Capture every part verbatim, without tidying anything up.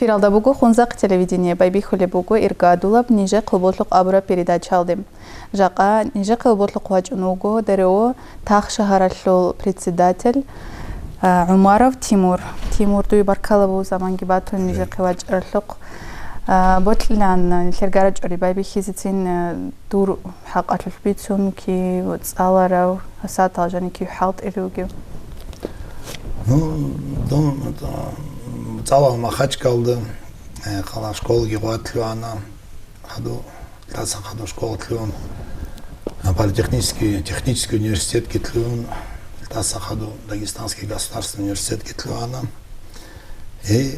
Эфиралда буго Хунзахъ телевидение, байбихьулеб буго иргадулаб нижехъе болъухъ абураб передачаялде. Жакъа нижехъе болъухъ вачӀун вуго ДРО тахшагьаралъул председатель, а, ГӀумаров Тимур. Тимур, дуе баркала буго заманги батун нижехъе вачӀаралъухъ. А, бокьилан, нилъер гарачӀори байбихьизецин, а, дур хӀакъалъулъ бицун, кив цӀаларав, гьасатал жанив кив хӀалтӀулев вугев? Ну, дун, а, цӀалал Махачкалда, э, хала школаги гъват лъугьана, хадув, лъасан хадув школа лъугьун, а, политехнический, технический университетги лъугьун, лъасан хадув Дагестанский государственный университетги лъугьана. Э,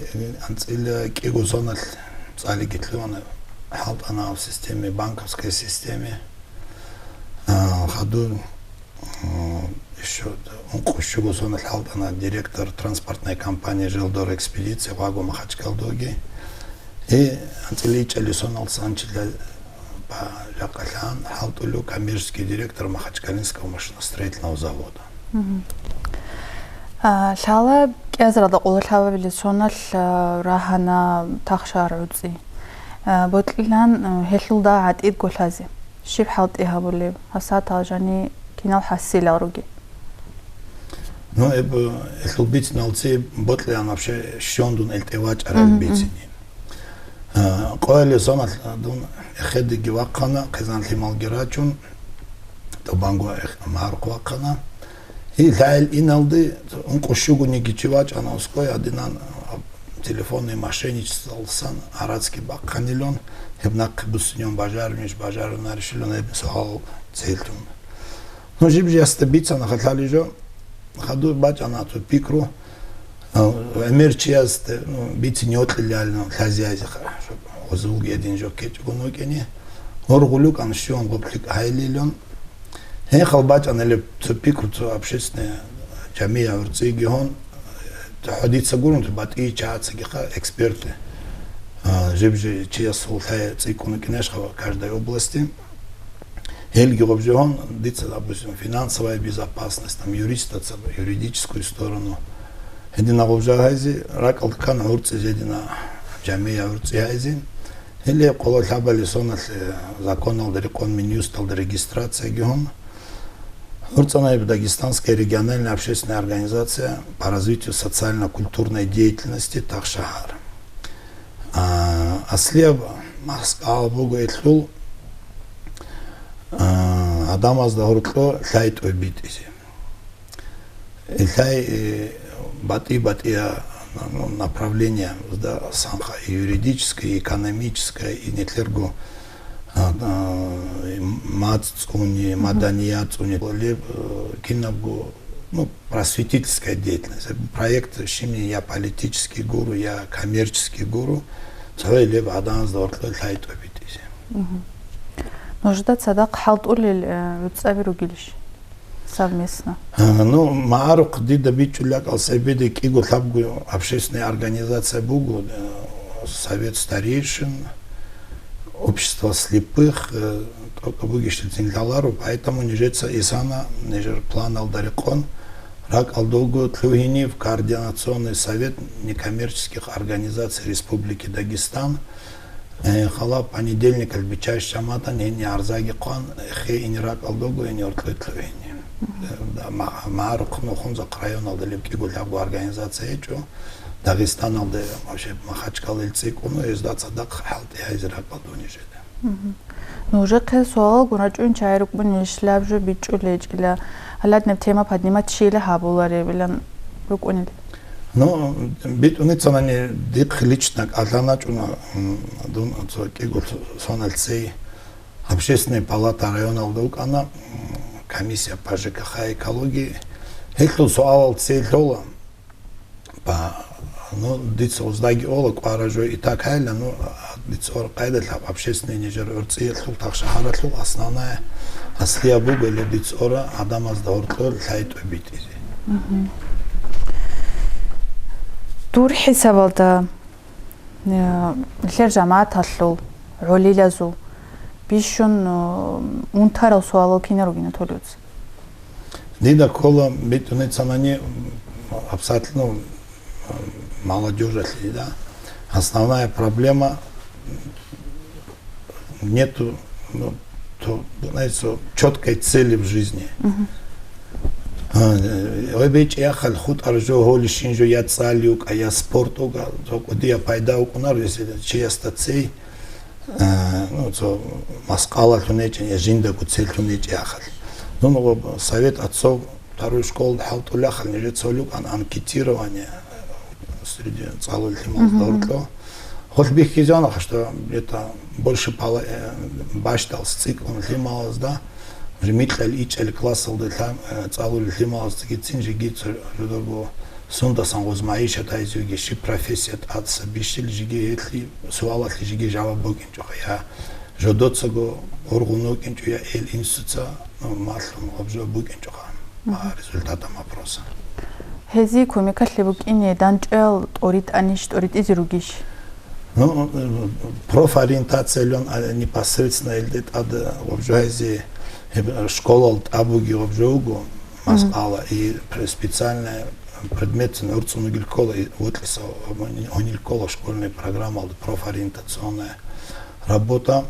анцӀила кӀиго соналъ цӀалиги лъугьана, хӀалтӀана гьаб системе, банковской системе. А, хадув, м, ещё ункъо щуго соналъ хӀалтӀана директор транспортной компании «Желдор Экспедиция», гъаго Махачкалдоги. И анцӀила ичӀали соналъ санчила ба-, жакъа лъан хӀалтӀулев коммерческий директор Махачкалинского машиностроительного завода. Мгм. А, лъала кӀиазаралда къоло лъабабилеб соналъ, а, рагьана тахшагьар гӀуцӀи. А, бокьилан, а, гьелъул дагь гӀатӀидго лъазе. Щиб хӀалтӀи гьабулеб, гьасатал жанив кинал хӀасилал ругел? Ну, эб-, гьелъул бициналъе бокьилан вообще щондун элтӀе вачӀарал Мгм, мгм. бицини. А, къоялъ соналъ дун эхедеги вахъана, хъизан лъималги рачун, тӀубанго эх-, магӀарухъ вахъана. И лъагӀел иналде ункъо щугониги чи вачӀана ускъой гьадинан, а, телефонный мошенничествалдасан гӀарацги бахъанилан, гьеб нахъе буссинилан бажарунищ, бажарунарищилан гьеб суал цейлъун. Ну, жиб-жиясда бицана хатӀалъи жо, хадув бачӀана цо пикру, а, гӀемер чиясда, ну, бицин йокьилалин лъазиязе ха-, гъозулги гьедин жо ккечӀого вукӀине, гьоргъулукъан щиван гъоблъи гьайилилан. Гьенхал бачӀана гьелеб цо пикру цо общественный жамия гӀурцӀиги гьон, хӀодица гурун, батӀи чагӀацаги ха эксперты, а, жиб-жи чиясул лъай цӀикӀкӀун вукӀинеш ха каждой области. Гьелги гъоб жо гьон, дица, допустим, финансовая безопасность, там, юристаца, юридическую сторону. Гьедина гъоб жо гьайзе, ракӀалда ккан гӀурцӀи жедина жамия гӀурцӀи гьайзе. Гьеле къоло лъабали соналъе законалда рекъон Минюсталда регистрацияги гьон. ГӀурцӀана гьеб Дагестанская региональная общественная организация по развитию социально-культурной деятельности тахшагьар. А, аслияб махсал буго гьелъул, а, гӀадамазда гьоркьо лъай тӀобитӀизе. Лъай, э, батӀи-батӀия, ну, направлениязда санха, и юридическое, и экономическое, и нилъерго, а, а, и мацӀ цӀуни, Мгм. маданият цӀуни, леб, э, кинабго, ну, просветительская деятельность. Проект щибни я политический гуру, я коммерческий гуру, цо гьелеб гӀадамазда гьоркьо лъай тӀобитӀизе. Мгм. Нужеда цадахъ хӀалтӀулел, э, гӀуцӀаби ругилищ? Совместно. А, ну, магӀарухъ дида бичӀчӀулеб кӀал Сайбеде кӀиго лъабго общественная организация буго, э, Совет старейшин, Общество слепых, э, тӀокӀаб бугищ цин лъаларо, поэтому нижеца исана, нижер планалда рекъон, ракӀалда вуго лъугьинив Координационный совет некоммерческих организаций Республики Дагестан, э, хала понедельникалъ биччач жаматан гьенни гӀарзаги хъван, хе ин ракӀалда вуго, ин гьоркьотлъугьини. Э, да, ма-, магӀарухъ нухунзахъ районалда леб кӀиго лъабго организация гьечӀо, Дагестаналда, вообще, Махачкалил цӀикӀкӀун, гьезда цадахъ хӀалтӀи гьайзе ракӀалда вуго нижеда. Мгм. Ну, уже хъел суалалгун рачӀун чагӀи рукӀун иш лъаб жо бичӀчӀулечӀила, гьаладнаб тема поднимать щила гьабуларебилан рукӀунел. Ну, битӀуницанани дихъ лично кӀалъаначӀуна, м, дун цо кӀиго соналъ цей Общественная палата районалда вукӀана, м, комиссия по ЖКХ экологии. Гьелъул суалал цей лъола. Ба, ну, дица уздаги ола, кӀвара жо и так гьайла, ну, дица ора къайдалъ гьаб общественный нижер гӀурцӀиялъул, тахшагьаралъул основная аслияб буго, или дица ора гӀадамазда гьоркьор лъай тӀобитӀизе. Мгм. Дур хӀисабалда, э, нилъер жамааталъул, гӀолилазул бищун, э, унтарал суалал кина ругина толевца? Дида ккола битӀуницанани, м, абсолютно, м, молодёжалъе, да, Основная проблема — нету, ну, то, знаете, четкой цели в жизни. А, э, ой, бечӀи яхъал хутӀар жо, гьолищин жо, я цӀали вукӀа, я спорт вукӀа, то кӀудия пайда вукӀунар, если чиясда цей, э, ну, цо маскъалалъун гьечӀин, я жиндаго целлъун гьечӀи яхъал. Ну, ну, вот совет отцов второй школалда хӀалтӀулахъал нижеца гьолюкӀан анкетирование, э, среди цӀалул лъималазда гьоркьо. Гьелъ бихьизеян, что где-то больше пола-, э, бащдал цӀикӀкӀун лъималазда, уже микьал ичӀал классалда лъа-, э, цӀалул лъималаздаги цин жеги цо-, жодорго сундасан гъоз магӀишат гьайзуги, щиб профессия тӀаса бищил жеги гьелъи суалалъе жеги жаваб букӀинчӀоха. Я жодоцаго ургъун вукӀинчӀо, я эл инсуца, ну, малъун гъаб жо букӀинчӀоха. Результатом опроса. Гьезие кумекалъе букӀине дандчӀвал тӀоритӀанищ, тӀоритӀизе ругищ? Ну, э, профориентациялъун, а, непосредственно илде тӀад гъаб жо гьезие, гьеб, э, школал тӀабуги гъаб жо вуго, маскъала, и пр-, специальная предметцин гӀурцӀун вугил ккола, и вокьиса гьунил ккола школьная программалда профориентационная работа.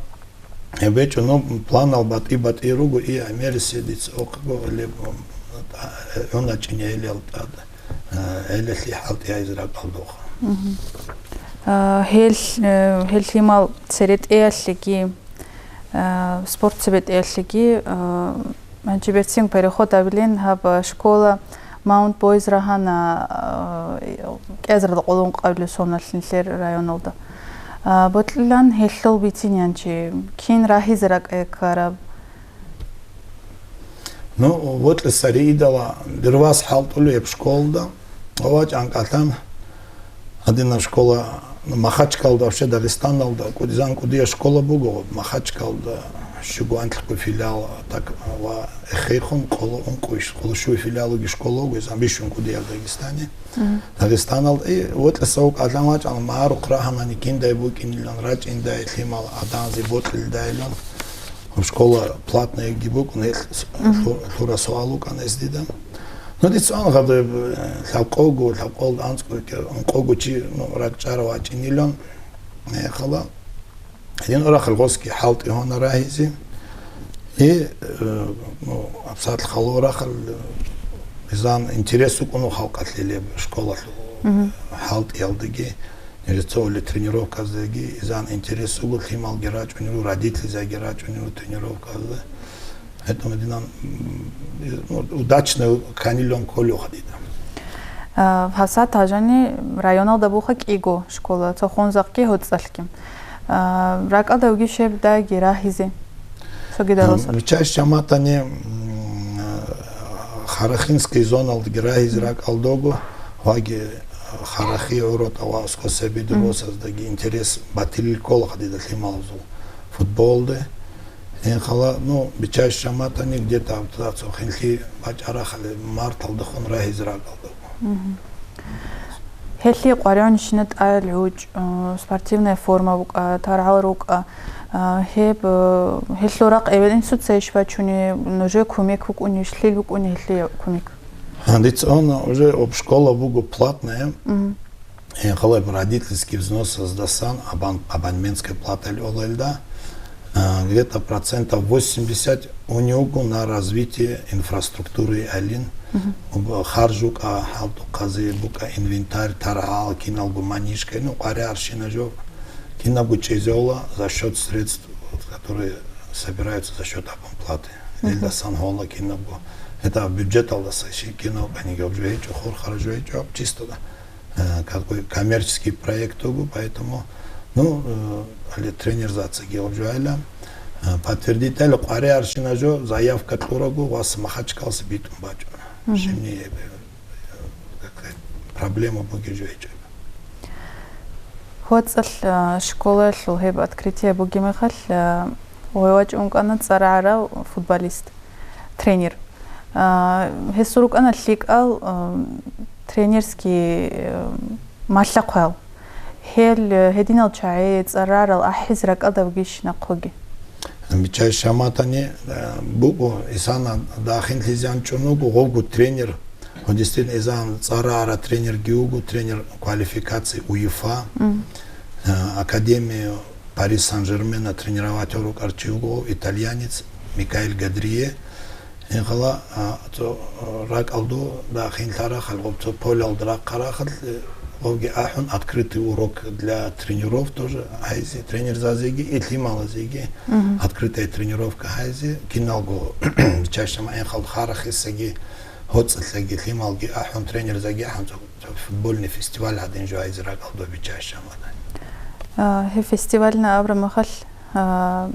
ГьебечӀо, ну, планал батӀи-батӀи руго, и гӀемерисеб дица охъго гьелеб, м, гӀуначӀин гьелел тӀад, э, гьелелъи хӀалтӀи гьайзе ракӀалдухъ. А, гьел, э, гьел лъимал церетӀеялъеги, э, спорт цебетӀеялъеги, э, гьанчи берцин переход абилин гьаб, э, школа Маунт Бойз рагьана, а, кӀиазарда къоло ункъабилеб соналъ нилъер районалда. А, бокьилан гьелъул бицин янчи, кин рагьизе ракӀ ккараб? Ну, вокьиса риидала бирвас хӀалтӀулев гьеб школалда, ва вачӀан кӀалъан гьадинаб школа, ну, Махачкалда, вообще Дагъистаналда кӀудизан кӀудияб школа буго, Махачкалда щуго анлъго филиал, так, ва эхейхун къоло ункъуй, къоло щуй филиал вуги школа вуго, изан бищун кӀудияб Дагъистане. Дагъистаналда, и, вокьиса вукӀалъан вачӀан, магӀарухъ рагьанани киндай букӀинилан, рачӀиндай лъимал адамазе бокьилдайилан, гьаб школа платнайги букӀун, гьелъ с-, лъу-, лъура суал вукӀана гьес дида. Ну, дица ан гьаб, э, лъабкъого, лъабкъолда анцӀго, ункъого чи, ну, ракӀчӀарав вачӀинилан, э, хала. Гьедин орахъал гъосги хӀалтӀи гьона рагьизе. И, э, ну, абсалъ хало орахъал, э, изан интерес вукӀуна халкъалъе гьеб школалъул хӀалтӀиялдаги, нижеца гьоле тренировказдаги, изан интерес вуго, лъималги рачӀунел руго, родительзаги рачӀунел руго тренировказда. Поэтому динан, м, ну, удачно канилон колёха дида. А, гьасат гьажани районалда буха кӀиго школа, цо Хунзахъги ГьоцӀалъги. А, ракӀалда вугищ гьеб дайги рагьизе? Цоги дарулсар. М, Мичай Шаматани, м, Харахинский зоналдаги рагьизе ракӀалдого, ваги Харахи гӀуротӀа ва Оскосебиду босаздаги интерес батилил кколаха дида лъималазул футболде. Гьенхъала, ну, Бичай Шаматани где-то абтацо хинлъи бачӀарахъали марталдехун рагьизе ракӀалда. Гьелъие къваригӀунищина тӀал гӀучӀ, э, спортивная форма букӀа, таргӀал рукӀа, э, гьеб, э, гьелъул рахъ эбел-инсуца иш бачуни, нужее кумек букӀунищ, лъил букӀуни гьелъие кумек? Гьандицаун уже об школа буго платная. Гьенхъалеб родительский взносаздасан абон-, абонементская платаялъ олелда, а, где-то процентов восемьдесят унюгу на развитие инфраструктуры алин. Об харж букӀа, хӀалтӀухъазе букӀа инвентарь, таргӀал, киналго манишка, ну, къваригӀарщина жо, кинабго чӀезеола за счет средств, вот, которые собираются за счет абонплаты. Элдасан гьола кинабго. Это бюджеталдаса щи кинабго, кӀаниги об жо гьечӀо, хур харж жо гьечӀо, чисто, да. Э, какой коммерческий проект буго, поэтому, ну, э, али тренерзацаги гьаб жо гьайла, э, подтвердить гьайла, къваригӀарщина жо заявка кьураго, вас Махачкаласе битӀун бачӀуна. Щибни, э, э, какая проблема бугеб жо гьечӀеб. ГьоцӀалъ, э, школаялъул гьеб открытие бугеб мехалъ, э, гъой вачӀун вукӀана цӀар гӀарав футболист. Тренер. А, гьесул рукӀана лъикӀал, а, тренерский, а, малъа-хъвал. Гьел, а, гьединал чагӀи, цӀар гӀарал ахӀизе ракӀалда бугищ нахъоги? Бичай Шаматани, а, буго, исана дахинлъизан чӀун вуго, гъовго тренер. Он действительно изан цӀар гӀара тренерги вуго, тренер квалификации УЕФА. А, академия Пари Сан-Жермена тренировать рукӀарчи вуго итальянец Микаэль Гадрие. Гьеб хала, а, цо, а, ракӀалду дагьинлъарахъал, гъоб цо полялда рахъарахъал, э, гъобги ахӀун, открытый урок для тренеров тоже гьайзе, тренерзазеги и лъималазеги. Мгм. Открытая тренировка гьайзе, киналго чащама энхал харахисаги, гьоцӀалъаги, лъималги ахӀун, тренерзаги ахӀун, цо, цо футбольный фестиваль гьадин жо гьайзе ракӀалду бичча щамадан. А, гьеб фестивальна абра махал, а,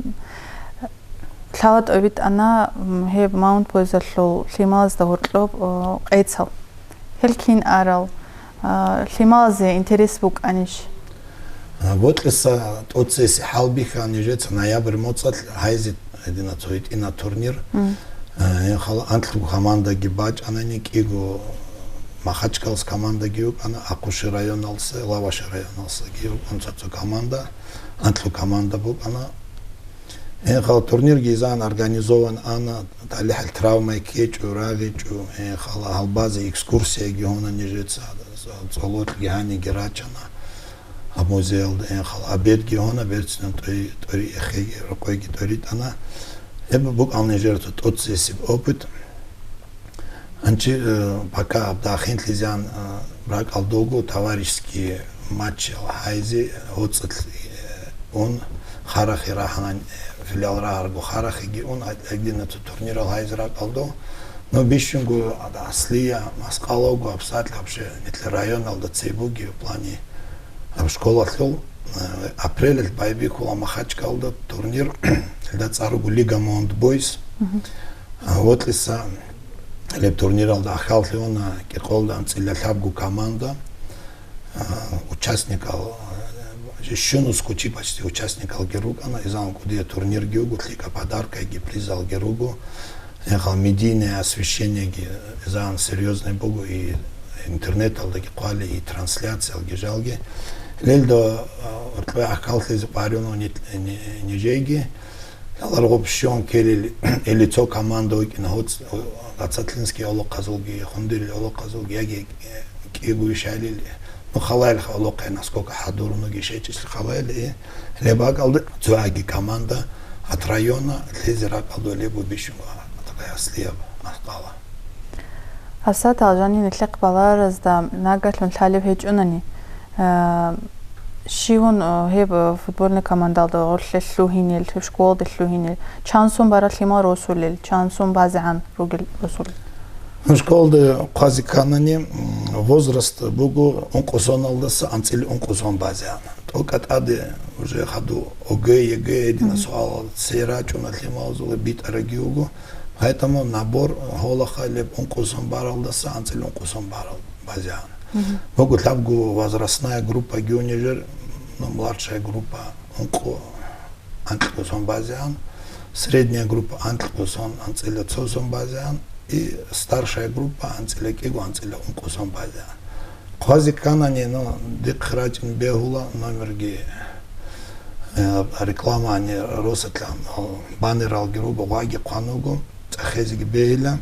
лъала тӀобитӀана, м, гьеб Маунт-Бойзалъул лъималазда гьоркьоб, о, къецал. Гьел кин арал, а, лъималазе интерес букӀанищ? А, бокьиса тӀоцеси хӀалбихьа нижеца ноябрь моцӀалъ гьайзе гьедина цо гьитӀина турнир. Мгм. А, гьеб хала анлъго командаги бачӀанани, кӀиго Махачкалас командаги вукӀана, Ахъуши районалса, Лаваши районалсаги вукӀана цо-цо команда, анлъго команда букӀана. Гьеб хала турнирги изан организован ана, талихӀал травмай ккечӀо, рагъичӀо, гьеб хала гьалбазе экскурсияги гьуна нижеца, цӀололъги гьаниги рачана. Гьаб музеялда гьеб хала обедги гьуна, берцинан тӀори, тӀори эхеги, рокъойги тӀоритӀана. Гьеб букӀал нижерца тӀоцесеб опыт. Анчи, э, пока аб дагьинлъизан, э, ракӀалдого товарищеский матчал гьайзе гьоцӀалъ, э, ун харахъе рагьанан, э, филиал рагьарго харахъеги ун, гьадинаб цо турнирал гьайзе ракӀалдо. Но бищунго ада аслия, маскъалавго абсалъ вообще нилъер районалда цебуги в плане аб школалъул, э, апрелалъ байбихьула Махачкалда турнир, илда цӀар руго Лига Маунт Бойз. Мгм. А, гьотлъиса гьеб турниралда ахьаллъи уна кӀикъолда анцӀила лъабго команда, а, участникал, а, щун ускочи почти участникалги рукӀана, изан кӀудия турнирги вуго, лъикӀа подаркайги призалги руго. Яхал медийное освещениеги изан серьёзный буго, и интернеталдаги хъвали, и трансляциялги жалги. Лелдо, а, уркьбе ахьаллъизе къваригӀуна ни-, ни-, нижеги. Яларгъуб щун ккелил, или цо команда вукӀина, гьоц-, Гацатлинский олохъазулги, Хундурил олохъазулги, яги, э, кӀиго ишалил, ну, халаил олохъе насколько хӀадуруниги шечӀищ халаил, э, леб бакӀалда цо яги команда от района лъезе ракӀалда лебу бищун, а, такая аслияб маскъала. Гьасатал жаниб нилъехъ баларазда нагагьлъун лъалеб гьечӀунани, а, щивун, а, гьеб, а, футбольный командалда гъорлъе лъугьинел, гьеб школалде лъугьинел, чанцун барал лъимал росулел, чанцун базегӀан ругел росулел? Ну, школалде хъвазе кканани, м, возраст буго ункъо соналдаса анцӀила ункъо сон базегӀан. ТӀокӀа тӀаде уже хадув ОГЭ, ЕГЭ гьедина суалал цере рачӀуна лъималазул битӀараги вуго. Поэтому набор гьолахъа леб ункъо сон баралдаса анцӀила ункъо сон барал базегӀан. Мгм. Буго лъабго возрастная группа гьунижер, ну, младшая группа ункъо анкьго сон базегӀан, средняя группа анкьго сон анцӀила цо сон базегӀан, и старшая группа анцӀила кӀиго анцӀила ункъо сон базегӀан. Хъвазе кканани, ну, дихъ рачӀин бегьула номерги, э, рекламани росатлъан, о, баннералги руго, гъваги хъван вуго, цӀехезеги бегьила.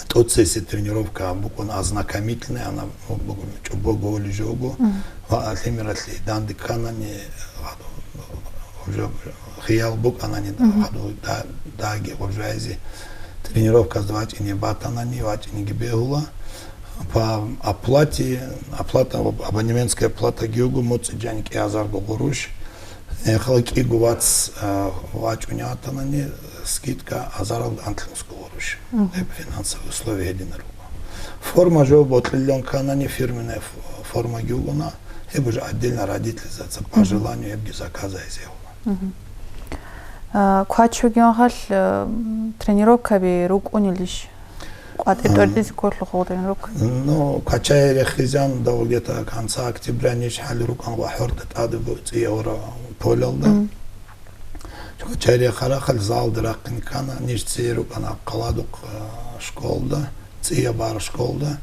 ТӀоцесеб тренировка букӀун ознакомительная, ана букӀун чӀобого гьолижого. Мгм. Ва лъимералъе данде кканани, уже хиял букӀанани, мгм, хадув да-, даги гъоржайзе тренировказда вачӀине батанани, вачӀинеги бегьула. По оплате, оплата, абонементская плата гьуго, моцӀи жани кӀиазарго гъуруш. Э, хала кӀиго вац, а, вачӀуни атанани, скидка азарал антлъусго гъуруш. Мгм. Э, финансовые условия гьединар руго. Форма жо бокьилан канани, фирменная ф-, форма гьугона, гьеб уже отдельно родительзаца по, мгм, желанию гьебги заказайзе гьуна. Мгм. А, квачугион халъ, э, тренировкаби рукӀунилищ? КъватӀи, а, тӀорцӀизе кколъухъ гъодин рук. Ну, качай рехизан, дав где-то конца октября ниж хӀали рукӀан ва хӀорда тӀаде буцӀи авра полялда. Мгм. Качай рехарахъал залда рахъин ккана, ниж цӀи рукӀана Хъаладукъ, а, школда, цӀия бар школда.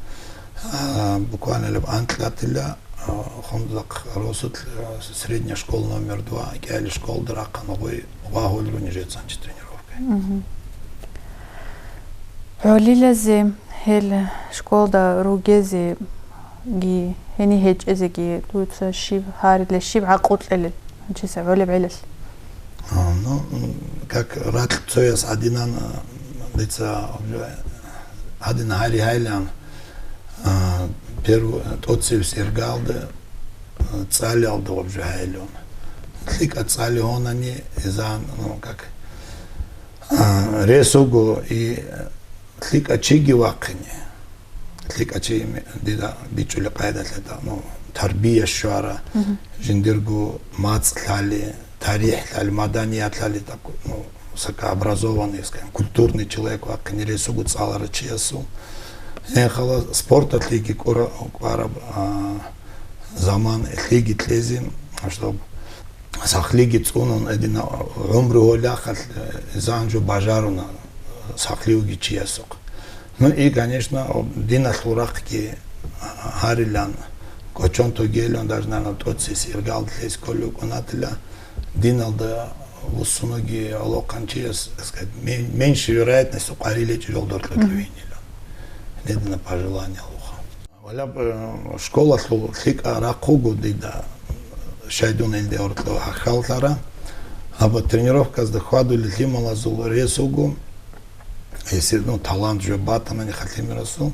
А, буквально леб анкьатила, а, хундахъ росулъ, а, средняя школа номер два, кӀиали школда рахъана гъой, гъвагьулру нижецанчи тренировка. Мгм. ГӀолилазе гьел школда ругезе Гьени гьечӀезеги дуца щиб гьарилел, щиб гӀакъу кьелел гьанчиса гӀолеб гӀелалъ? А, ну, м, как ракь цояс гьадинан, а, дица гьадин гьари гьайлан, а, первый тӀоцевс иргалда, а, цӀалиялда гъоб жо гьайлун. ЛъикӀа цӀали гьонани, изан, ну, как, а, рес вуго и лъикӀа чиги вахъине. ЛъикӀа чи ме-, дида бичӀчӀули къайдалъе да, ну, тарбия щвара, жиндирго мацӀ лъали, тарих лъали, маданият лъали, так, ну, высокообразованный, скажем, культурный человек вахъине рес вуго цӀаларав чиясул. Гьеб хала спорталъеги кӀура-, кӀвараб, а, заман лъиги кьезе, чтоб сахлъиги цӀунун, гьедина гӀумру гьолахъалъ, э, занжу бажаруна сахлъи вуги чиясухъ. Ну и, конечно, диналъул рахъги гьарилан, кӀочон тогейилан, даже, наверное, тӀоцес иргалдалъе кколев кӀунатила, диналда вуссунаги гӀолохъанчияс, так сказать, мен-, меньше вероятность къварилечи жолдор кьетлъугьинилан. Гьедина пожелание луха. Валаб, э, школалъул лъикӀа рахъ вуго дида, щайдун илде гьоркьо гьахьаллъара. Аб тренировказда хьвадулел лъималазул рес вуго, если, ну, талант жо батанани халимирасул,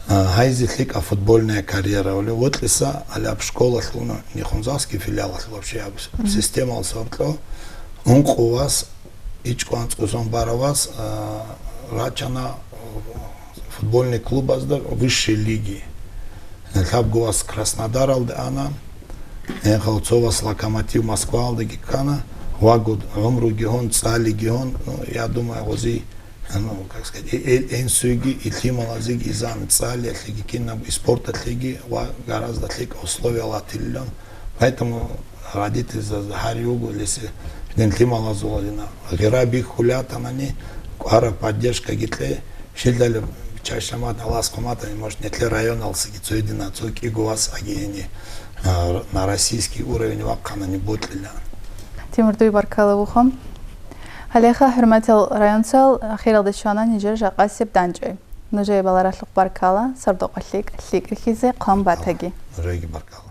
а, гьайзе лъикӀа футбольная карьера вали. Вокьиса аляб школалъул, ну, Нихунзахский филиалалъул вообще аб системалас гьоркьо ункъо вас ИчӀго анцӀго сон барав вас, а, рачана, а, футбольный клубазда высшей лиги. Лъабго вас Краснодаралде ана, гьеб хала цо вас Локомотив Москваялдеги ккана, вагу гӀумруги гьон, цӀалиги гьон, ну, я думаю, гъози, ну, как сказать, э-, э-, энсуйги, и лъималазиги, изан цӀалиялъеги, кинаб и спорталъеги ва гораздо лъикӀа условия латилилан. Поэтому родительзазда гьари вуго, если дин лъималазул гьадина гъира бихьулатанани, кӀвара поддержкаги кье, щилалеб чашамат Аллагьас хъуматани, может, нилъер районалсаги цо гьедина, цо кӀиго вас аги гьени, а, на российский уровень вахъанани бокьила. Тимур, дуе баркала вухо. Гьалеха, хӀурматиял районцал, ахиралде щвана нижер жакъасеб дандчӀвай. Нужее балагьалъухъ баркала, сордо-къо лъикӀ, лъикӀ рихьизе хъван батаги. Нужееги баркала.